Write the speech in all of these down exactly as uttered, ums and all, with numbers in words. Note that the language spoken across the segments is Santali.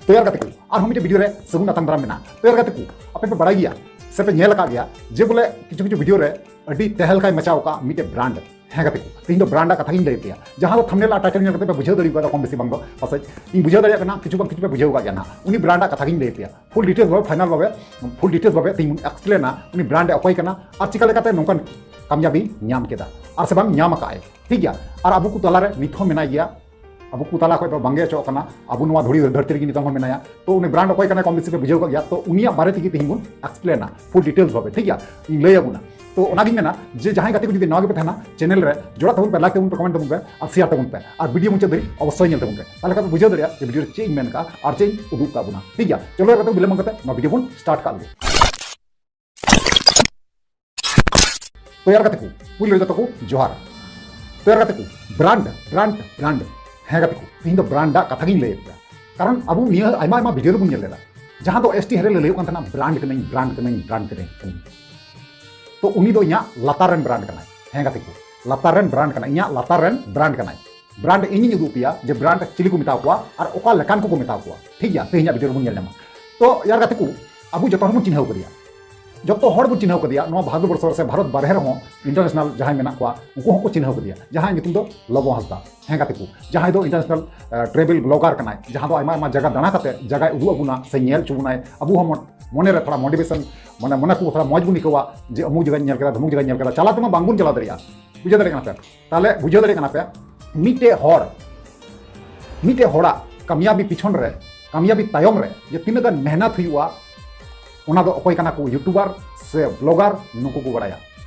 ᱛᱚ ᱭᱟᱨ ᱜᱟᱛᱮ ᱠᱚ, ᱟᱨᱦᱚᱸ ᱢᱤᱫᱴᱮᱱ ᱵᱷᱤᱰᱤᱭᱳ ᱨᱮ ᱥᱟᱹᱜᱩᱱ ᱟᱛᱟᱝ ᱫᱟᱨᱟᱢ ᱢᱮᱱᱟᱜᱼᱟ᱾ ᱛᱚ ᱭᱟᱨ ᱜᱟᱛᱮ ᱠᱚ, ᱟᱯᱮ ᱯᱮ ᱵᱟᱲᱟᱭ ᱜᱮᱭᱟ ᱥᱮ ᱯᱮ ᱧᱮᱞ ᱟᱠᱟᱫ ᱜᱮᱭᱟ ᱡᱮ ᱵᱚᱞᱮ ᱠᱤᱪᱷᱩ ᱠᱤᱪᱷᱩ ᱵᱷᱤᱰᱤᱭᱳ ᱨᱮ ᱟᱹᱰᱤ ᱛᱮᱦᱮᱞᱠᱟᱭ ᱢᱟᱪᱟᱣ ᱟᱠᱟᱫ ᱢᱤᱫᱴᱮᱱ ᱵᱨᱟᱱᱰ᱾ ᱦᱮᱸ ᱜᱟᱛᱮ ᱠᱚ, ᱛᱮᱦᱮᱧ ᱫᱚ ᱵᱨᱟᱱᱰ ᱟᱜ ᱠᱟᱛᱷᱟ ᱜᱤᱧ ᱞᱟᱹᱭ ᱟᱯᱮᱭᱟ, ᱡᱟᱦᱟᱸ ᱫᱚ ᱛᱷᱟᱢᱵᱱᱮᱞ ᱟᱨ ᱴᱟᱭᱴᱮᱞ ᱧᱮᱞ ᱠᱟᱛᱮ ᱯᱮ ᱵᱩᱡᱷᱟᱹᱣ ᱫᱟᱲᱮ ᱠᱟᱫᱟ ᱠᱚᱢ ᱵᱮᱥᱤ ᱵᱟᱝ ᱫᱚ ᱯᱟᱥᱮᱡ᱾ ᱤᱧ ᱵᱩᱡᱷᱟᱹᱣ ᱫᱟᱲᱮᱭᱟᱜ ᱠᱟᱱᱟ ᱠᱤᱪᱷᱩ ᱵᱟᱝ ᱠᱤᱪᱷᱩ ᱯᱮ ᱵᱩᱡᱷᱟᱹᱣ ᱟᱠᱟᱫ ᱜᱮᱭᱟ ᱱᱟᱦᱟᱜ᱾ ᱩᱱᱤ ᱵᱨᱟᱱᱰ ᱟᱜ ᱠᱟᱛᱷᱟ ᱜᱤᱧ ᱞᱟᱹᱭ ᱟᱯᱮᱭᱟ, ᱯᱷᱩᱞ ᱰᱤᱴᱮᱞᱥ ᱵᱷᱟᱵᱮ, ᱯᱷᱟᱭᱱᱟᱞ ᱵᱷᱟᱵᱮ, ᱯᱷᱩᱞ ᱰᱤᱴᱮᱞᱥ ᱵᱷᱟᱵᱮ ᱛᱮᱦᱮᱧ ᱵᱚᱱ ᱮᱠᱥᱯᱞᱮᱱᱟ ᱩᱱᱤ ᱵᱨᱟᱱᱰ ᱚᱠᱚᱭ ᱠᱟᱱᱟ ᱟᱨ ᱪᱤᱠᱟ ᱞᱮᱠᱟᱛᱮ ᱱᱚᱝᱠᱟᱱ ᱠᱟᱢᱭᱟᱵᱤ ᱧᱟᱢ ᱠᱮᱫᱟ ᱟᱨ ᱥᱮ ᱵᱟᱝ ᱧᱟᱢ ᱟᱠᱟᱫ ᱟᱭ, ᱴᱷᱤᱠ ᱜᱮᱭᱟ? ᱟᱨ ᱟᱵᱚ ᱠᱚ ᱛᱟᱞᱟᱨᱮ ᱱᱤᱛ ᱦᱚᱸ ᱢᱮᱱᱟᱭ ᱜᱮᱭᱟ, ᱟᱵᱚ ᱠᱚ ᱛᱟᱞᱟ ᱠᱷᱚᱱ ᱫᱚ ᱵᱟᱝᱜᱮ ᱚᱪᱚᱜ ᱠᱟᱱᱟ, ᱟᱵᱚ ᱱᱚᱣᱟ ᱫᱷᱩᱲᱤ ᱫᱷᱟᱹᱨᱛᱤ ᱨᱮᱜᱮ ᱱᱤᱛᱚᱝ ᱦᱚᱸ ᱢᱮᱱᱟᱭᱟ᱾ ᱛᱚ ᱩᱱᱤ ᱵᱨᱟᱱᱰ ᱚᱠᱚᱭ ᱠᱟᱱᱟᱭ ᱠᱚᱢ ᱵᱮᱥᱤ ᱯᱮ ᱵᱩᱡᱷᱟᱹᱣ ᱠᱟᱜ ᱜᱮᱭᱟ᱾ ᱛᱚ ᱩᱱᱤᱭᱟᱜ ᱵᱟᱨᱮ ᱛᱮᱜᱮ ᱛᱮᱦᱮᱧ ᱵᱚᱱ ᱮᱠᱥᱯᱞᱮᱱᱟ ᱯᱷᱩᱞ ᱰᱤᱴᱮᱞᱥ ᱵᱷᱟᱵᱮ, ᱴᱷᱤᱠ ᱜᱮᱭᱟ? ᱤᱧ ᱞᱟᱹᱭ ᱟᱵᱚᱱᱟ᱾ ᱛᱚ ᱚᱱᱟᱜᱤᱧ ᱢᱮᱱᱟ ᱡᱮ ᱡᱟᱦᱟᱸᱭ ᱜᱟᱛᱮ ᱠᱚ ᱡᱩᱫᱤ ᱱᱟᱣᱟ ᱜᱮᱯᱮ ᱛᱟᱦᱮᱱᱟ ᱪᱮᱱᱮᱞ ᱨᱮ, ᱡᱚᱲᱟᱜ ᱛᱟᱵᱚᱱ ᱯᱮ, ᱞᱟᱭᱤᱠ ᱛᱟᱵᱚᱱ ᱯᱮ, ᱠᱚᱢᱮᱱᱴ ᱛᱟᱵᱚᱱ ᱯᱮ ᱟᱨ ᱥᱮᱭᱟᱨ ᱛᱟᱵᱚᱱ ᱯᱮ, ᱟᱨ ᱵᱷᱤᱰᱤᱭᱳ ᱢᱩᱪᱟᱹᱫ ᱫᱷᱟᱹᱨᱤᱡ ᱚᱵᱚᱥᱥᱳᱭ ᱧᱮᱞ ᱛᱟᱵᱚᱱ ᱯᱮ᱾ ᱛᱟᱦᱚᱞᱮ ᱠᱷᱟᱱ ᱯᱮ ᱵᱩᱡᱷᱟᱹᱣ ᱫᱟᱲᱮᱭᱟᱜᱼᱟ ᱡᱮ ᱵᱷᱤᱰᱤᱭᱳ ᱨᱮ ᱪᱮᱫ ᱤᱧ ᱢᱮᱱ ᱠᱟᱜᱼᱟ ᱟᱨ ᱪᱮᱫ ᱤᱧ ᱩᱫᱩᱜ ᱠᱟᱜ ᱵᱚᱱᱟ, ᱴᱷᱤᱠ ᱜᱮᱭᱟ? ᱪᱚᱞᱚ ᱮᱨ ᱜᱟᱛᱮ ᱠᱚ, ᱵᱤᱞᱚᱢ ᱵᱟᱝ ᱠᱟᱛᱮ ᱱᱚᱣᱟ ᱵᱷᱤᱰᱤᱭᱳ ᱵᱚᱱ ᱥᱴᱟᱨᱴ ᱠᱟᱜ ᱞᱮᱜᱮ᱾ ᱛᱚ ᱭᱟᱨ ᱜᱟᱛᱮ ᱠᱚ, ᱯᱩᱭᱞᱩ ᱨᱮ ᱡᱚᱛᱚ ᱠᱚ ᱡᱚᱦᱟᱨ᱾ ᱛᱚ ᱭᱟᱨ ᱜᱟᱛᱮ ᱠᱚ, ᱵᱨᱟᱱᱰ, ᱵᱨᱟᱱᱰ, ᱵᱨᱟᱱᱰ᱾ ᱦᱮᱸ ᱜᱟᱛᱮ ᱠᱚ, ᱛᱮᱦᱮᱧ ᱫᱚ ᱵᱨᱟᱱᱰ ᱟᱜ ᱠᱟᱛᱷᱟ ᱜᱤᱧ ᱞᱟᱹᱭ ᱟᱯᱮᱭᱟ᱾ ᱠᱟᱨᱚᱱ ᱟᱵᱚ ᱱᱤᱭᱟᱹ ᱟᱭᱢᱟ ᱟᱭᱢᱟ ᱵᱷᱤᱰᱤᱭᱳ ᱨᱮᱵᱚᱱ ᱧᱮᱞ ᱞᱮᱫᱟ, ᱡᱟᱦᱟᱸ ᱫᱚ ᱮᱥ ᱴᱤ ᱦᱮᱨᱮᱞ ᱮ ᱞᱟᱹᱭᱚᱜ ᱠᱟᱱ ᱛᱟᱦᱮᱱᱟ, ᱵᱨᱟᱱᱰ ᱠᱟᱹᱱᱟᱹᱧ, ᱵᱨᱟᱱᱰ ᱠᱟᱹᱱᱟᱹᱧ, ᱵᱨᱟᱱᱰ ᱠᱟᱹᱱᱟᱹᱧ, ᱠᱟᱹᱱᱟᱹᱧ᱾ ᱛᱚ ᱩᱱᱤ ᱫᱚ ᱤᱧᱟᱹᱜ ᱞᱟᱛᱟᱨ ᱨᱮᱱ ᱵᱨᱟᱱᱰ ᱠᱟᱱᱟᱭ᱾ ᱦᱮᱸ ᱜᱟᱛᱮ ᱠᱚ, ᱞᱟᱛᱟᱨ ᱨᱮᱱ ᱵᱨᱟᱱᱰ ᱠᱟᱱᱟᱭ, ᱤᱧᱟᱹᱜ ᱞᱟᱛᱟᱨ ᱨᱮᱱ ᱵᱨᱟᱱᱰ ᱠᱟᱱᱟᱭ᱾ ᱵᱨᱟᱱᱰ ᱤᱧᱤᱧ ᱩᱫᱩᱜ ᱟᱯᱮᱭᱟ ᱡᱮ ᱵᱨᱟᱱᱰ ᱪᱤᱞᱤ ᱠᱚ ᱢᱮᱛᱟ ᱠᱚᱣᱟ ᱟᱨ ᱚᱠᱟ ᱞᱮᱠᱟᱱ ᱠᱚᱠᱚ ᱢᱮᱛᱟ ᱠᱚᱣᱟ, ᱴᱷᱤᱠ ᱜᱮᱭᱟ? ᱛᱮᱦᱮᱧᱟᱜ ᱵᱷᱤᱰᱤᱭᱳ ᱨᱮᱵᱚᱱ ᱧᱮᱞ ᱧᱟᱢᱟ᱾ ᱛᱚ ᱭᱟᱨ ᱜᱟᱛᱮ ᱠᱚ, ᱟᱵᱚ ᱡᱚᱛᱚ ᱦᱚᱲ ᱵᱚᱱ ᱪᱤᱱᱦᱟᱹᱣ ᱠᱟᱫᱮᱭᱟ, ᱡᱚᱛᱚ ᱦᱚᱲ ᱵᱚᱱ ᱪᱤᱱᱦᱟᱹᱣ ᱠᱟᱫᱮᱭᱟ᱾ ᱱᱚᱣᱟ ᱵᱷᱟᱨᱚᱛ ᱵᱚᱨᱥᱚ ᱨᱮ ᱥᱮ ᱵᱷᱟᱨᱚᱛ ᱵᱟᱨᱦᱮ ᱨᱮᱦᱚᱸ ᱤᱱᱴᱟᱨᱱᱮᱥᱱᱟᱞ ᱡᱟᱦᱟᱸᱭ ᱢᱮᱱᱟᱜ ᱠᱚᱣᱟ, ᱩᱱᱠᱩ ᱦᱚᱸᱠᱚ ᱪᱤᱱᱦᱟᱹᱣ ᱠᱟᱫᱮᱭᱟ, ᱡᱟᱦᱟᱸᱭ ᱧᱩᱛᱩᱢ ᱫᱚ ᱞᱚᱵᱚ ᱦᱟᱸᱥᱫᱟ᱾ ᱦᱮᱸ ᱜᱟᱛᱮ ᱠᱚ, ᱡᱟᱦᱟᱸᱭ ᱫᱚ ᱤᱱᱴᱟᱨᱱᱮᱥᱱᱟᱞ ᱴᱨᱮᱵᱮᱞ ᱵᱞᱚᱜᱟᱨ ᱠᱟᱱᱟᱭ, ᱡᱟᱦᱟᱸ ᱫᱚ ᱟᱭᱢᱟ ᱟᱭᱢᱟ ᱡᱟᱭᱜᱟ ᱫᱟᱬᱟ ᱠᱟᱛᱮ ᱡᱟᱭᱜᱟᱭ ᱩᱫᱩᱜ ᱟᱵᱚᱱᱟ ᱥᱮ ᱧᱮᱞ ᱦᱚᱪᱚ ᱵᱚᱱᱟᱭ᱾ ᱟᱵᱚ ᱦᱚᱸ ᱢᱚᱱ-, ᱢᱚᱱᱮ ᱨᱮ ᱛᱷᱚᱲᱟ ᱢᱳᱴᱤᱵᱷᱮᱥᱚᱱ, ᱢᱟᱱᱮ ᱢᱚᱱᱮ ᱠᱚ ᱛᱷᱚᱲᱟ ᱢᱚᱡᱽ ᱵᱚᱱ ᱟᱹᱭᱠᱟᱹᱣᱟ ᱡᱮ ᱚᱢᱩᱠ ᱡᱟᱭᱜᱟᱧ ᱧᱮᱞ ᱠᱮᱫᱟ, ᱫᱷᱚᱢᱩᱠ ᱡᱟᱭᱜᱟᱧ ᱧᱮᱞ ᱠᱮᱫᱟ᱾ ᱪᱟᱞᱟᱣ ᱛᱮᱢᱟ ᱵᱟᱝᱵᱚᱱ ᱪᱟᱞᱟᱣ ᱫᱟᱲᱮᱭᱟᱜᱼᱟ, ᱵᱩᱡᱷᱟᱹᱣ ᱫᱟᱲᱮᱭᱟᱜ ᱠᱟᱱᱟ ᱯᱮ? ᱛᱟᱦᱚᱞᱮ ᱵᱩᱡᱷᱟᱹᱣ ᱫᱟᱲᱮᱭᱟᱜ ᱠᱟᱱᱟ ᱯᱮ, ᱢᱤᱫᱴᱮᱡ ᱦᱚᱲ, ᱢᱤᱫᱴᱮᱡ ᱦᱚᱲᱟᱜ ᱠᱟᱢᱭᱟᱵᱤ ᱯᱤᱪᱷᱚᱱ ᱨᱮ, ᱠᱟᱢᱭᱟᱵᱤ ᱛᱟᱭᱚᱢ ᱨᱮ ᱡᱮ ᱛᱤᱱᱟᱹᱜ ᱜᱟᱱ ᱢᱮᱦᱱᱚᱛ ᱦᱩᱭᱩᱜᱼᱟ, ᱚᱱᱟ ᱫᱚ ᱚᱠᱚᱭ ᱠᱟᱱᱟ ᱠᱚ, ᱭᱩᱴᱩᱵᱟᱨ ᱥᱮ ᱵᱞᱚᱜᱟᱨ, ᱱᱩᱠᱩ ᱠᱚ ᱵᱟᱲᱟᱭᱟ᱾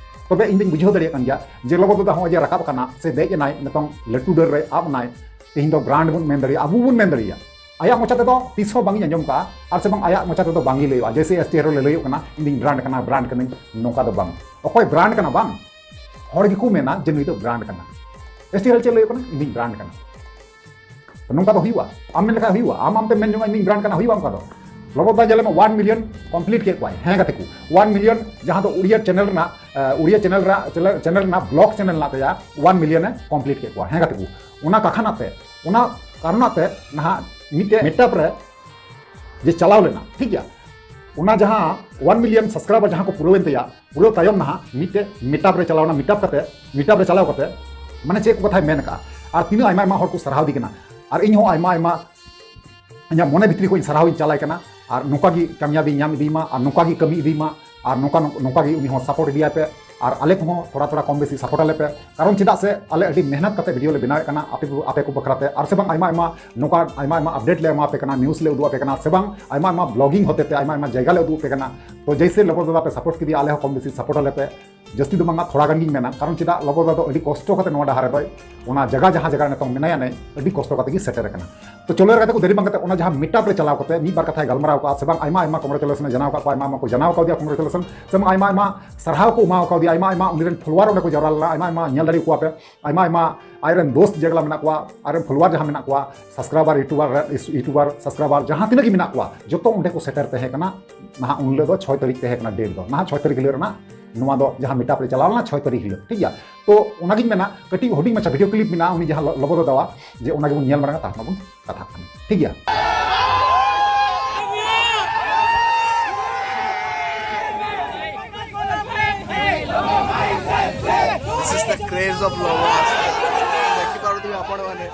ᱛᱚᱵᱮ ᱤᱧ ᱫᱚᱧ ᱵᱩᱡᱷᱟᱹᱣ ᱫᱟᱲᱮᱭᱟᱜ ᱠᱟᱱ ᱜᱮᱭᱟ ᱡᱮ ᱞᱚᱜᱚ ᱫᱟᱫᱟ ᱦᱚᱸᱜᱼᱚᱭ ᱡᱮ ᱨᱟᱠᱟᱵ ᱟᱠᱟᱱᱟ ᱥᱮ ᱫᱮᱡ ᱮᱱᱟᱭ, ᱱᱤᱛᱚᱝ ᱞᱟᱹᱴᱩ ᱰᱟᱹᱨ ᱨᱮ ᱟᱵ ᱮᱱᱟᱭ, ᱛᱮᱦᱮᱧ ᱫᱚ ᱵᱨᱟᱱᱰ ᱵᱚᱱ ᱢᱮᱱ ᱫᱟᱲᱮᱭᱟᱜᱼᱟ, ᱟᱵᱚ ᱵᱚᱱ ᱢᱮᱱ ᱫᱟᱲᱮᱭᱟᱜᱼᱟ᱾ ᱟᱭᱟᱜ ᱢᱚᱪᱟ ᱛᱮᱫᱚ ᱛᱤᱥ ᱦᱚᱸ ᱵᱟᱝ ᱤᱧ ᱟᱸᱡᱚᱢ ᱠᱟᱜᱼᱟ, ᱟᱨ ᱥᱮ ᱵᱟᱝ ᱟᱭᱟᱜ ᱢᱚᱪᱟ ᱛᱮᱫᱚ ᱵᱟᱝ ᱜᱮ ᱞᱟᱹᱭᱚᱜᱼᱟ ᱡᱮᱭᱥᱮ ᱮᱥ ᱴᱤ ᱦᱮᱨᱚ ᱞᱟᱹᱭᱚᱜ ᱠᱟᱱᱟ, "ᱤᱧ ᱫᱚᱧ ᱵᱨᱟᱱᱰ ᱠᱟᱱᱟ, ᱵᱨᱟᱱᱰ ᱠᱟᱹᱱᱟᱹᱧ", ᱱᱚᱝᱠᱟ ᱫᱚ ᱵᱟᱝ᱾ ᱚᱠᱚᱭ ᱵᱨᱟᱱᱰ ᱠᱟᱱᱟ ᱵᱟᱝ, ᱦᱚᱲ ᱜᱮᱠᱚ ᱢᱮᱱᱟ ᱡᱮ ᱱᱩᱭ ᱫᱚ ᱵᱨᱟᱱᱰ ᱠᱟᱱᱟ᱾ ᱮᱥ ᱴᱤ ᱦᱮᱨᱚ ᱪᱮᱫ ᱞᱟᱹᱭᱚᱜ ᱠᱟᱱᱟ? "ᱤᱧ ᱫᱚᱧ ᱵᱨᱟᱱᱰ ᱠᱟᱱᱟ"᱾ ᱛᱚ ᱱᱚᱝᱠᱟ ᱫᱚ ᱦᱩᱭᱩᱜᱼᱟ? ᱟᱢ ᱢᱮᱱ ᱞᱮᱠᱷᱟᱱ ᱦᱩᱭᱩᱜᱼᱟ? ᱟᱢ ᱟᱢ ᱛᱮᱢ ᱢᱮᱱ ᱡᱚᱝᱟ, "ᱤᱧ ᱫᱚᱧ ᱵᱨᱟᱱᱰ ᱠᱟᱱᱟ", ᱦᱩᱭᱩᱜᱼᱟ ᱚᱱᱠᱟ ᱫᱚ? ᱞᱚᱵᱚ ᱫᱟ ᱧᱮᱞ ᱢᱮ, ᱚᱣᱟᱱ ᱢᱤᱞᱤᱭᱚᱱ ᱠᱚᱢᱯᱞᱤᱴ ᱠᱮᱫ ᱠᱚᱣᱟᱭ᱾ ᱦᱮᱸ ᱜᱟᱛᱮ ᱠᱚ, ᱚᱣᱟᱱ ᱢᱤᱞᱤᱭᱚᱱ, ᱡᱟᱦᱟᱸ ᱫᱚ ᱩᱲᱤᱭᱟ ᱪᱮᱱᱮᱞ ᱨᱮᱱᱟᱜ, ᱮ, ᱩᱲᱤᱭᱟ ᱪᱮᱱᱮᱞ ᱨᱮᱱᱟᱜ, ᱪᱮᱱᱮᱞ, ᱪᱮᱱᱮᱞ ᱨᱮᱱᱟᱜ ᱵᱞᱚᱜ ᱪᱮᱱᱮᱞ ᱢᱮᱱᱟᱜ ᱛᱟᱭᱟ, ᱚᱣᱟᱱ ᱢᱤᱞᱤᱭᱚᱱ ᱮ ᱠᱚᱢᱯᱞᱤᱴ ᱠᱮᱫ ᱠᱚᱣᱟ᱾ ᱦᱮᱸ ᱜᱟᱛᱮ ᱠᱚ, ᱚᱱᱟ ᱠᱟᱨᱚᱱᱟᱜ ᱛᱮ, ᱚᱱᱟ ᱠᱟᱨᱚᱱᱟᱜ ᱛᱮ ᱱᱟᱦᱟᱜ ᱢᱤᱫᱴᱮᱡ ᱢᱮᱴᱟᱯ ᱨᱮ ᱡᱮ ᱪᱟᱞᱟᱣ ᱞᱮᱱᱟ, ᱴᱷᱤᱠ ᱜᱮᱭᱟ, ᱚᱱᱟ ᱡᱟᱦᱟᱸ ᱚᱣᱟᱱ ᱢᱤᱞᱤᱭᱚᱱ ᱥᱟᱵᱥᱠᱨᱟᱭᱵᱟᱨ ᱡᱟᱦᱟᱸ ᱠᱚ ᱯᱩᱨᱟᱹᱣᱮᱱ ᱛᱟᱭᱟ, ᱯᱩᱨᱟᱹᱣ ᱛᱟᱭᱚᱢ ᱱᱟᱦᱟᱜ ᱢᱤᱫᱴᱮᱡ ᱢᱤᱴᱟᱯ ᱨᱮ ᱪᱟᱞᱟᱣ ᱮᱱᱟ᱾ ᱢᱤᱴᱟᱯ ᱠᱟᱛᱮ, ᱢᱤᱴᱟᱯ ᱨᱮ ᱪᱟᱞᱟᱣ ᱠᱟᱛᱮ ᱢᱟᱱᱮ ᱪᱮᱫ ᱠᱚ ᱠᱟᱛᱷᱟᱭ ᱢᱮᱱ ᱟᱠᱟᱫᱼᱟ, ᱟᱨ ᱛᱤᱱᱟᱹᱜ ᱟᱭᱢᱟ ᱟᱭᱢᱟ ᱦᱚᱲ ᱠᱚ ᱥᱟᱨᱦᱟᱣ ᱤᱫᱤ ᱠᱟᱱᱟ᱾ ᱟᱨ ᱤᱧ ᱦᱚᱸ ᱟᱭᱢᱟ ᱟᱭᱢᱟ ᱤᱧᱟᱹᱜ ᱢᱚᱱᱮ ᱵᱷᱤᱛᱨᱤ ᱠᱷᱚᱱ ᱥᱟᱨᱦᱟᱣ ᱤᱧ ᱪᱟᱞᱟᱭ ᱠᱟᱱᱟ, ᱟᱨ ᱱᱚᱝᱠᱟ ᱜᱮ ᱠᱟᱢᱭᱟᱵᱤ ᱧᱟᱢ ᱤᱫᱤᱭ ᱢᱟ, ᱟᱨ ᱱᱚᱝᱠᱟ ᱱᱚᱝᱠᱟ ᱜᱮ ᱩᱱᱤ ᱦᱚᱸ ᱥᱟᱯᱳᱨᱴ ᱤᱫᱤᱭᱟᱭ ᱯᱮ, ᱟᱨ ᱟᱞᱮ ᱠᱚᱦᱚᱸ ᱛᱷᱚᱲᱟ ᱛᱷᱚᱲᱟ ᱠᱚᱢ ᱵᱮᱥᱤ ᱥᱟᱯᱳᱨᱴ ᱟᱞᱮ ᱯᱮ᱾ ᱠᱟᱨᱚᱱ ᱪᱮᱫᱟᱜ ᱥᱮ ᱟᱞᱮ ᱟᱹᱰᱤ ᱢᱮᱦᱱᱚᱛ ᱠᱟᱛᱮ ᱵᱷᱤᱰᱤᱭᱳ ᱞᱮ ᱵᱮᱱᱟᱣᱮᱫ ᱠᱟᱱᱟ ᱟᱯᱮ ᱠᱚ, ᱟᱯᱮ ᱠᱚ ᱵᱟᱠᱷᱨᱟ ᱛᱮ, ᱟᱨ ᱥᱮ ᱵᱟᱝ ᱟᱭᱢᱟ ᱟᱭᱢᱟ ᱱᱚᱝᱠᱟ ᱟᱭᱢᱟ ᱟᱭᱢᱟ ᱟᱯᱰᱮᱴ ᱞᱮ ᱮᱢᱟ ᱯᱮ ᱠᱟᱱᱟ, ᱱᱤᱭᱩᱡᱽ ᱞᱮ ᱩᱫᱩᱜ ᱟᱯᱮ ᱠᱟᱱᱟ, ᱥᱮ ᱵᱟᱝ ᱟᱭᱢᱟ ᱟᱭᱢᱟ ᱵᱞᱚᱜᱤᱝ ᱦᱚᱛᱮ ᱛᱮ ᱟᱭᱢᱟ ᱟᱭᱢᱟ ᱡᱟᱭᱜᱟ ᱞᱮ ᱩᱫᱩᱜ ᱟᱯᱮ ᱠᱟᱱᱟ᱾ ᱛᱚ ᱡᱮᱭᱥᱮ ᱞᱚᱵᱚ ᱫᱟᱫᱟ ᱯᱮ ᱥᱟᱯᱳᱨᱴ ᱠᱮᱫᱮᱭᱟ, ᱟᱞᱮ ᱦᱚᱸ ᱠᱚᱢ ᱵᱮᱥᱤ ᱥᱟᱯᱳᱨᱴ ᱟᱞᱮ ᱯᱮ᱾ ᱡᱟᱹᱥᱛᱤ ᱫᱚ ᱵᱟᱝᱟ, ᱛᱷᱚᱲᱟ ᱜᱟᱱ ᱜᱤᱧ ᱢᱮᱱᱟ, ᱠᱟᱨᱚᱱ ᱪᱮᱫᱟᱜ ᱞᱚᱵᱚ ᱫᱟᱫᱟ ᱫᱚ ᱟᱹᱰᱤ ᱠᱚᱥᱴᱚ ᱠᱟᱛᱮ ᱱᱚᱣᱟ ᱰᱟᱦᱟᱨ ᱨᱮᱫᱚᱭ, ᱚᱱᱟ ᱡᱟᱭᱜᱟ ᱡᱟᱦᱟᱸ ᱡᱟᱭᱜᱟ ᱨᱮ ᱱᱤᱛᱚᱝ ᱢᱮᱱᱟᱭᱟ ᱱᱮ, ᱟᱹᱰᱤ ᱠᱚᱥᱴᱚ ᱠᱟᱛᱮ ᱜᱮ ᱥᱮᱴᱮᱨ ᱟᱠᱟᱱᱟ᱾ ᱛᱚ ᱪᱚᱞᱚ ᱮᱨᱟ ᱜᱟᱛᱮ ᱠᱚ, ᱫᱮᱨᱤ ᱵᱟᱝ ᱠᱟᱛᱮ ᱚᱱᱟ ᱡᱟᱦᱟᱸ ᱢᱤᱴᱟᱯ ᱨᱮ ᱪᱟᱞᱟᱣ ᱠᱟᱛᱮ ᱢᱤᱫ ᱵᱟᱨ ᱠᱟᱛᱷᱟᱭ ᱜᱟᱞᱢᱟᱨᱟᱣ ᱠᱟᱜᱼᱟ, ᱥᱮ ᱵᱟᱝ ᱟᱭᱢᱟ ᱟᱭᱢᱟ ᱠᱚᱝᱜᱨᱮᱪᱩᱞᱮᱥᱚᱱ ᱮ ᱡᱟᱱᱟᱣ ᱠᱟᱜ ᱠᱚᱣᱟ, ᱟᱭᱢᱟ ᱟᱭᱢᱟ ᱠᱚ ᱡᱟᱱᱟᱣ ᱠᱟᱣᱫᱮᱭᱟ ᱠᱚᱝᱜᱨᱮᱪᱩᱞᱮᱥᱚᱱ, ᱥᱮ ᱵᱟᱝ ᱟᱭᱢᱟ ᱟᱭᱢᱟ ᱥᱟᱨᱦᱟᱣ ᱠᱚ ᱮᱢᱟᱣ ᱠᱟᱣᱫᱮᱭᱟ, ᱟᱭᱢᱟ ᱟᱭᱢᱟ ᱩᱱᱤ ᱨᱮᱱ ᱯᱷᱚᱞᱳᱣᱟᱨ ᱚᱸᱰᱮ ᱠᱚ ᱡᱟᱣᱨᱟ ᱞᱮᱱᱟ, ᱟᱭᱢᱟ ᱟᱭᱢᱟ ᱧᱮᱞ ᱫᱟᱲᱮ ᱠᱚᱣᱟ ᱯᱮ, ᱟᱭᱢᱟ ᱟᱭᱢᱟ ᱟᱡ ᱨᱮᱱ ᱫᱳᱥᱛ ᱡᱮᱜᱩᱞᱟ ᱢᱮᱱᱟᱜ ᱠᱚᱣᱟ, ᱟᱡ ᱨᱮᱱ ᱯᱷᱚᱞᱳᱣᱟᱨ ᱡᱟᱦᱟᱸ ᱢᱮᱱᱟᱜ ᱠᱚᱣᱟ, ᱥᱟᱵᱥᱠᱨᱟᱭᱵᱟᱨ, ᱭᱩᱴᱩᱵᱟᱨ, ᱭᱩᱴᱩᱵᱟᱨ ᱥᱟᱵᱥᱠᱨᱟᱭᱵᱟᱨ ᱡᱟᱦᱟᱸ ᱛᱤᱱᱟᱹᱜ ᱜᱮ ᱢᱮᱱᱟᱜ ᱠᱚᱣᱟ, ᱡᱚᱛᱚ ᱚᱸᱰᱮ ᱠᱚ ᱥᱮᱴᱮᱨ ᱛᱟᱦᱮᱸ ᱠᱟᱱᱟ᱾ ᱱᱟᱦᱟᱜ ᱩᱱ ᱦᱤᱞᱳᱜ ᱫᱚ ᱪᱷᱚᱭ ᱛᱟᱹᱨᱤᱠᱷ ᱛᱟᱦᱮᱸ ᱠᱟᱱᱟ ᱰᱮᱴ ᱫᱚ, ᱱᱟᱦᱟᱜ ᱪᱷᱚᱭ ᱛᱟᱹᱨᱤᱠᱷ ᱦᱤᱞᱳᱜ ᱨᱮᱱᱟᱜ ᱱᱚᱣᱟ ᱫᱚ ᱡᱟᱦᱟᱸ ᱢᱤᱴᱟᱯ ᱨᱮ ᱪᱟᱞᱟᱣ ᱞᱮᱱᱟ ᱪᱷᱚᱭ ᱛᱟᱹᱨᱤᱠᱷ ᱦᱤᱞᱳᱜ, ᱴᱷᱤᱠ ᱜᱮᱭᱟ᱾ ᱛᱚ ᱚᱱᱟᱜᱤᱧ ᱢᱮᱱᱟ, ᱠᱟᱹᱴᱤᱡ ᱦᱩᱰᱤᱧ ᱢᱟᱪᱷᱟ ᱵᱷᱤᱰᱤᱭᱳ ᱠᱞᱤᱯ ᱢᱮᱱᱟᱜᱼᱟ ᱩᱱᱤ ᱡᱟᱦᱟᱸ ᱞᱚ-, ᱞᱚᱵᱚ ᱫᱟᱫᱟᱣᱟᱜ, ᱡᱮ ᱚᱱᱟ ᱜᱮᱵᱚᱱ ᱧᱮᱞ ᱢᱟᱲᱟᱝᱟ, ᱛᱟᱨᱯᱚᱨ ᱵᱚᱱ ᱠᱟᱛᱷᱟᱜ ᱠᱟᱱᱟ, ᱴᱷᱤᱠ ᱜᱮᱭᱟ? This is the craze of lovers. ଦେଖିପାରୁଥିବେ ଆପଣମାନେ।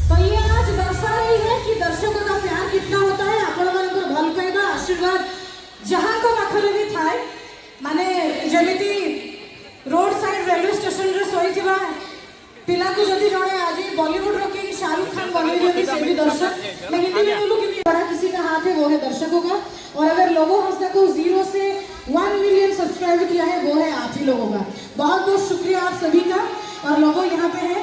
तो ये आज दर्शा रही है कि दर्शकों का प्यार कितना होता है। ଆପଣମାନଙ୍କର ଭଲ ପାଇବା, ଆଶୀର୍ବାଦ ଯାହାଙ୍କ ପାଖରେ ବି ଥାଏ, ମାନେ ଯେମିତି ରୋଡ ସାଇଡ ରେଲୱେ ଷ୍ଟେସନରେ ଶୋଇଥିବା ପିଲାକୁ ଯଦି ଜଣେ ଆଜି ବଲିଉଡର କିଙ୍ଗ ଶାହରୁଖ ଖାନ ବନେଇଛନ୍ତି, ସେ ବି ଦର୍ଶକ। मैं हिंदी में बोलूँ क्योंकि बड़ा किसी का हाथ है, वो है दर्शकों का। और अगर लोगो हंसदा को जीरो से वन मिलियन सब्सक्राइब किया है, वो है आप ही लोगों का। बहुत बहुत शुक्रिया आप सभी का। और लोगो यहाँ पे है।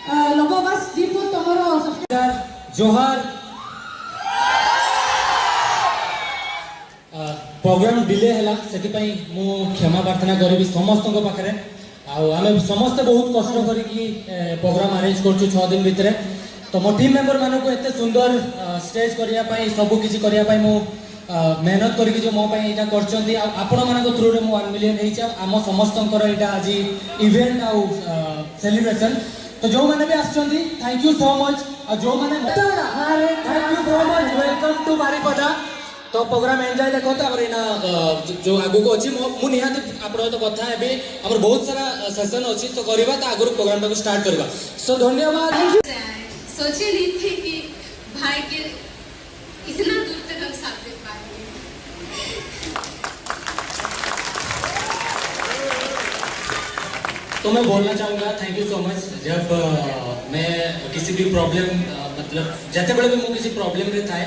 अ, लोगो बस दीपू तमरो सब्सक्राइब। जोहार। अ, ପ୍ରୋଗ୍ରାମ ଡିଲେ ହେଲା, ସେଥିପାଇଁ ମୁଁ କ୍ଷମା ପ୍ରାର୍ଥନା କରିବି ସମସ୍ତଙ୍କ ପାଖରେ। ଆଉ ଆମେ ସମସ୍ତେ ବହୁତ କଷ୍ଟ କରିକି ଏ, ପ୍ରୋଗ୍ରାମ ଆରେଞ୍ଜ କରୁଛୁ ଛଅ ଦିନ ଭିତରେ। ତ ମୋ ଟିମ୍ ମେମ୍ବର ମାନଙ୍କୁ ଏତେ ସୁନ୍ଦର ଷ୍ଟେଜ କରିବା ପାଇଁ, ସବୁ କିଛି କରିବା ପାଇଁ ମୁଁ ଅ, ମେହନତ କରିକି ଯୋଉ ମୋ ପାଇଁ ଏଇଟା କରିଛନ୍ତି, ଆଉ ଆପଣମାନଙ୍କ ଥ୍ରୁରେ ମୁଁ ୱାନ୍ ମିଲିୟନ ହେଇଛି, ଆଉ ଆମ ସମସ୍ତଙ୍କର ଏଇଟା ଆଜି ଇଭେଣ୍ଟ ଆଉ ସେଲିବ୍ରେସନ। ତ ଯୋଉମାନେ ବି ଆସିଛନ୍ତି, thank you so much। ଆଉ ଯୋଉମାନେ, thank you so much, welcome to Baripada. ତ ପ୍ରୋଗ୍ରାମ ଏନ୍ଜୟ ଦେଖନ୍ତୁ। ଆମର ଏଇନା ଅ, ଯୋ- ଯୋଉ ଆଗକୁ ଅଛି, ମୁଁ ମୁଁ ନିହାତି ଆପଣଙ୍କ ସହିତ କଥା ହେବି। ଆମର ବହୁତ ସାରା ସେସନ ଅଛି, ତ କରିବା ତା ଆଗରୁ ପ୍ରୋଗ୍ରାମଟାକୁ ଷ୍ଟାର୍ଟ କରିବା। ସୋ ଧନ୍ୟବାଦ। सोचे नहीं थे कि भाई के इतना दूर तक हम साथ दे पाएंगे। तो मैं बोलना चाहूँगा, thank you so much। जब मैं किसी भी प्रोब्लेम, मतलब ଯେତେବେଳେ ବି ମୁଁ କିଛି ପ୍ରୋବ୍ଲେମରେ ଥାଏ,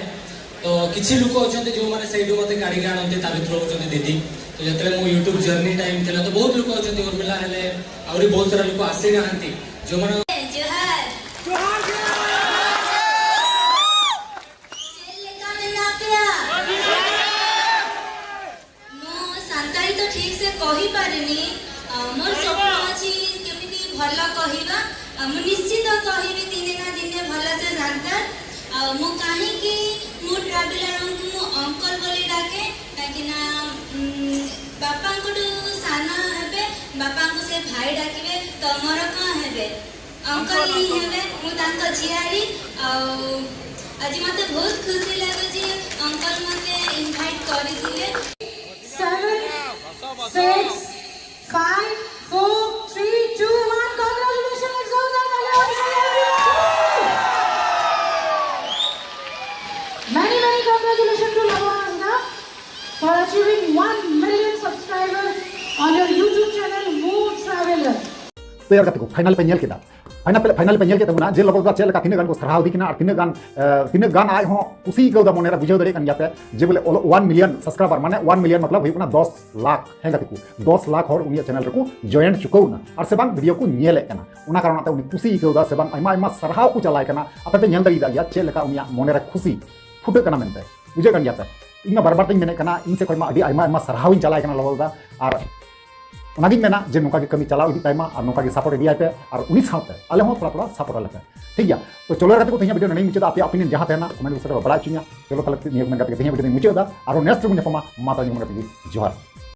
ତ କିଛି ଲୋକ ଅଛନ୍ତି ଯେଉଁମାନେ ସେଇଠୁ ମୋତେ କାଢ଼ିକି ଆଣନ୍ତି, ତା ଭିତରୁ ହେଉଛନ୍ତି ଦିଦି। ତ ଯେତେବେଳେ ମୋ ୟୁଟ୍ୟୁବ ଜର୍ଣ୍ଣି ଟାଇମ୍ ଥିଲା, ତ ବହୁତ ଲୋକ ଅଛନ୍ତି, ଉର୍ମିଲା ହେଲେ, ଆହୁରି ବହୁତ ସାରା ଲୋକ ଆସିନାହାନ୍ତି ଯେଉଁମାନେ। जोहार। चेल्लेका मेनापिया। ମୁଁ ସାନ୍ତାଳୀ ତ ଠିକ୍ ସେ କହିପାରିନି। ଅ, ମୋର ସ୍ୱପ୍ନ ଅଛି କେମିତି ଭଲ କହିବା। ଅ, ମୁଁ ନିଶ୍ଚିତ କହିବି ଦିନେ ନା ଦିନେ ଭଲସେ ସାନ୍ତାଳ। ଆଉ ମୁଁ କାହିଁକି ମୁଁ ଟ୍ରାଭେଲରଙ୍କୁ ମୁଁ ଅଙ୍କଲ ବୋଲି ଡାକେ, କାହିଁକିନା ବାପାଙ୍କଠୁ ସାନ ହେବେ, ବାପାଙ୍କୁ ସେ ଭାଇ ଡାକିବେ, ତମର କ'ଣ ହେବେ? ଅଙ୍କଲ ହିଁ ହେବେ। ମୁଁ ତାଙ୍କ ଝିଆରୀ। ଆଉ ଆଜି ମୋତେ ବହୁତ ଖୁସି ଲାଗୁଛି ଅଙ୍କଲ ମୋତେ ଇନଭାଇଟ୍ କରିଥିଲେ। Seven, six, five, four, three, two, one. Congratulations, Exoda Nalewadi. Many, many congratulations to Lalu Hasna for achieving one million subscribers on your YouTube channel, Mood Traveler. ᱛᱚ ᱭᱟᱨ ᱜᱟᱛᱮ ᱠᱚ, ᱯᱷᱟᱭᱱᱟᱞ ᱯᱮ ᱧᱮᱞ ᱠᱮᱫᱟ, ᱯᱷᱟᱭᱱᱟᱞ ᱯᱮ, ᱯᱷᱟᱭᱱᱟᱞ ᱯᱮ ᱧᱮᱞ ᱠᱮᱫ ᱛᱟᱵᱚᱱᱟ ᱡᱮ ᱞᱚᱵᱚ ᱫᱟ ᱪᱮᱫ ᱞᱮᱠᱟ ᱛᱤᱱᱟᱹᱜ ᱜᱟᱱ ᱠᱚ ᱥᱟᱨᱦᱟᱣ ᱤᱫᱤ ᱠᱟᱱᱟ ᱟᱨ ᱛᱤᱱᱟᱹᱜ ᱜᱟᱱ ᱮ, ᱛᱤᱱᱟᱹᱜ ᱜᱟᱱ ᱟᱡ ᱦᱚᱸ ᱠᱩᱥᱤ ᱟᱹᱭᱠᱟᱹᱣ ᱫᱟ ᱢᱚᱱᱮ ᱨᱮ, ᱵᱩᱡᱷᱟᱹᱣ ᱫᱟᱲᱮᱭᱟᱜ ᱠᱟᱱ ᱜᱮᱭᱟ ᱯᱮ ᱡᱮ ᱵᱚᱞᱮ ᱚᱞᱚᱜ ᱚᱣᱟᱱ ᱢᱤᱞᱤᱭᱚᱱ ᱥᱟᱵᱥᱠᱨᱟᱭᱵᱟᱨ, ᱢᱟᱱᱮ ᱚᱣᱟᱱ ᱢᱤᱞᱤᱭᱚᱱ ᱢᱚᱛᱞᱚᱵ ᱦᱩᱭᱩᱜ ᱠᱟᱱᱟ ᱫᱚᱥ ᱞᱟᱠᱷ, ᱦᱮᱸ ᱜᱟᱛᱮ ᱠᱚ, ᱫᱚᱥ ᱞᱟᱠᱷ ᱦᱚᱲ ᱩᱱᱤᱭᱟᱜ ᱪᱮᱱᱮᱞ ᱨᱮᱠᱚ ᱡᱚᱭᱮᱱᱴ ᱪᱩᱠᱟᱹᱣ ᱮᱱᱟ ᱟᱨ ᱥᱮ ᱵᱟᱝ ᱵᱷᱤᱰᱤᱭᱳ ᱠᱚ ᱧᱮᱞᱮᱫ ᱠᱟᱱᱟ᱾ ᱚᱱᱟ ᱠᱟᱨᱚᱱ ᱛᱮ ᱩᱱᱤ ᱠᱩᱥᱤ ᱟᱹᱭᱠᱟᱹᱣ ᱫᱟ ᱥᱮ ᱵᱟᱝ ᱟᱭᱢᱟ ᱟᱭᱢᱟ ᱥᱟᱨᱦᱟᱣ ᱠᱚ ᱪᱟᱞᱟᱭ ᱠᱟᱱᱟ᱾ ᱟᱯᱮ ᱯᱮ ᱧᱮᱞ ᱫᱟᱲᱮᱭᱟᱜ ᱜᱮᱭᱟ ᱪᱮᱫ ᱞᱮᱠᱟ ᱩᱱᱤᱭᱟᱜ ᱢᱚᱱᱮ ᱨᱮ ᱠᱷᱩᱥᱤ ᱯᱷᱩᱴᱟᱹᱜ ᱠᱟᱱᱟ ᱢᱮᱱᱛᱮ, ᱵᱩᱡᱷᱟᱹᱜ ᱠᱟᱱ ᱜᱮᱭᱟ ᱯᱮ᱾ ᱤᱧ ᱢᱟ ᱵᱟᱨ ᱵᱟᱨ ᱛᱤᱧ ᱢᱮᱱᱮᱫ ᱠᱟᱱᱟ, ᱤᱧ ᱥᱮᱫ ᱠᱷᱚᱱ ᱢᱟ ᱟᱹᱰᱤ ᱟᱭᱢᱟ ᱟᱭᱢᱟ ᱥᱟᱨᱦᱟᱣ ᱤᱧ ᱪᱟᱞᱟᱭ ᱠᱟᱱᱟ ᱞᱟᱞᱟ ᱫᱟ᱾ ᱟᱨ ᱚᱱᱟᱜᱤᱧ ᱢᱮᱱᱟ ᱡᱮ ᱱᱚᱝᱠᱟ ᱜᱮ ᱠᱟᱹᱢᱤ ᱪᱟᱞᱟᱣ ᱤᱫᱤᱜ ᱛᱟᱭ ᱢᱟ ᱟᱨ ᱱᱚᱝᱠᱟ ᱜᱮ ᱥᱟᱯᱳᱨᱴ ᱤᱫᱤᱭᱟᱭ ᱯᱮ ᱟᱨ ᱩᱱᱤ ᱥᱟᱶᱛᱮ ᱟᱞᱮ ᱦᱚᱸ ᱛᱷᱚᱲᱟ ᱛᱷᱚᱲᱟ ᱥᱟᱯᱳᱨᱴ ᱟᱞᱮ ᱯᱮ, ᱴᱷᱤᱠ ᱜᱮᱭᱟ? ᱛᱚ ᱪᱚᱞᱚ ᱜᱟᱛᱮ ᱠᱚ, ᱛᱮᱦᱮᱧᱟᱜ ᱵᱷᱤᱰᱤᱭᱳ ᱱᱚᱰᱮᱧ ᱢᱩᱪᱟᱹᱫᱟ᱾ ᱟᱯᱮᱭᱟᱜ ᱚᱯᱤᱱᱤᱭᱚᱱ ᱡᱟᱦᱟᱸ ᱛᱟᱦᱮᱱᱟ ᱠᱚᱢᱮᱱᱴ ᱵᱚᱠᱥ ᱨᱮ ᱵᱟᱲᱟᱭ ᱦᱚᱪᱚᱧᱟ᱾ ᱪᱚᱞᱚ ᱛᱟᱦᱞᱮ ᱱᱤᱭᱟᱹ ᱠᱚ ᱢᱮᱱ ᱠᱟᱛᱮ ᱜᱮ ᱛᱮᱦᱮᱧᱟᱜ ᱵᱷᱤᱰᱤᱭᱳ ᱫᱚᱧ ᱢᱩᱪᱟᱹᱫ ᱮᱫᱟ᱾ ᱟᱨᱦᱚᱸ ᱱᱮᱠᱥᱴ ᱨᱮᱵᱚᱱ ᱧᱟᱯᱟᱢᱟ᱾ ᱢᱟ ᱛᱟᱦᱞᱮ ᱱᱤᱭᱟᱹ ᱠᱚ ᱢᱮᱱ ᱠᱟᱛᱮ ᱜᱮ ᱡᱚᱦᱟᱨ᱾